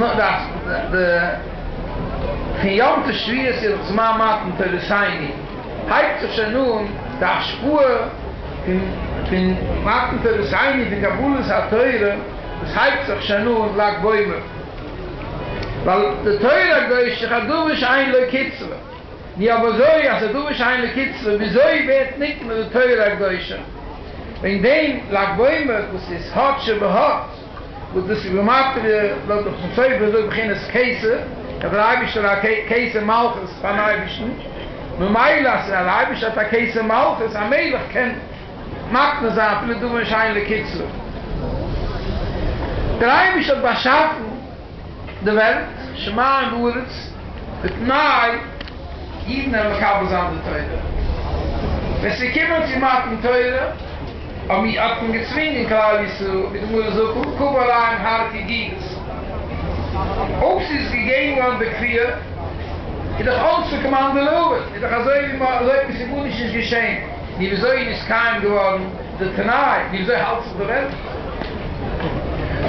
די פון יום טוב שבועות איז דאך זמן מתן תורתינו, הייבט זיך שוין אן די השפעה פון פון מתן תורתינו פון קבלת התורה, דאס הייבט זיך שוין אן לג בעומר, ווייל די תורה הקדושה איז א דבר שאין לו קצבה, נו אויב אזוי אז ס'איז דבר שאין לו קצבה וויאזוי ווערט נקנה די תורה הקדושה? וועגן דעם לג בעומר וואס איז הוד שבהוד. וואס דאס איז בגימטריא לויט די חתם סופר זאגט בחינת כתר, האט דער אייבערשטער א כתר מלכות פארן אייבערשטן, ממילא אז דער אייבערשטער האט א כתר מלכות, א מלך קען מקנה זיין אפילו דבר שאין לו קצבה. דער אייבערשטער האט באשאפן די וועלט, שמים וארץ, בתנאי אידן וועלן מקבל זיין די תורה. ווען ס'איז געקומען צו מתן תורה, האט מען געצווינגען כלל ישראל, ווי די גמרא זאגט, כפה עליהם הר כגיגית. אויב ס'איז געגעבן געווארן בכפייה, איז דאך אנסה כמאן דלא עביד, איז דאך אזוי ווי ס'איז גארנישט נישט געשען. נו וויאזוי איז נתקיים געווארן די תנאי? וויאזוי האלט זיך די וועלט?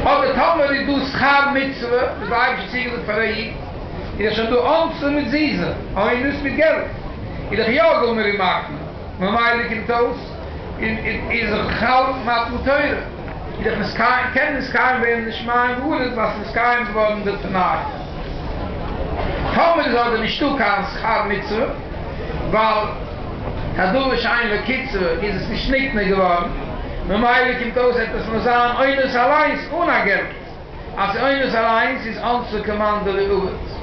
אדער טאמער איז דא שכר מצוה וואס די אייבערשטער האט צוגעזאגט פאר א איד, איז דאך שוין דא אונסה מיט זוזי, אונס מיט געלט, איז דאך יא גמר ומקנה, ממילא קומט אויס איז דאך חל מתן תורה, איז דאך נתקיים, קען נתקיים ווערן די שמים וארץ ווייל ס'איז נתקיים געווארן די תנאי. טאמער איז אבער נישטא קיין שכר מצוה, ווייל א דבר שאין לו קצבה איז עס נישט נקנה געווארן, ממילא קומט אויס עט עס נאר זיין אונס אליינס אן א געלט, אז ס'איז אונס אליינס איז אנסה כמאן דלא עביד.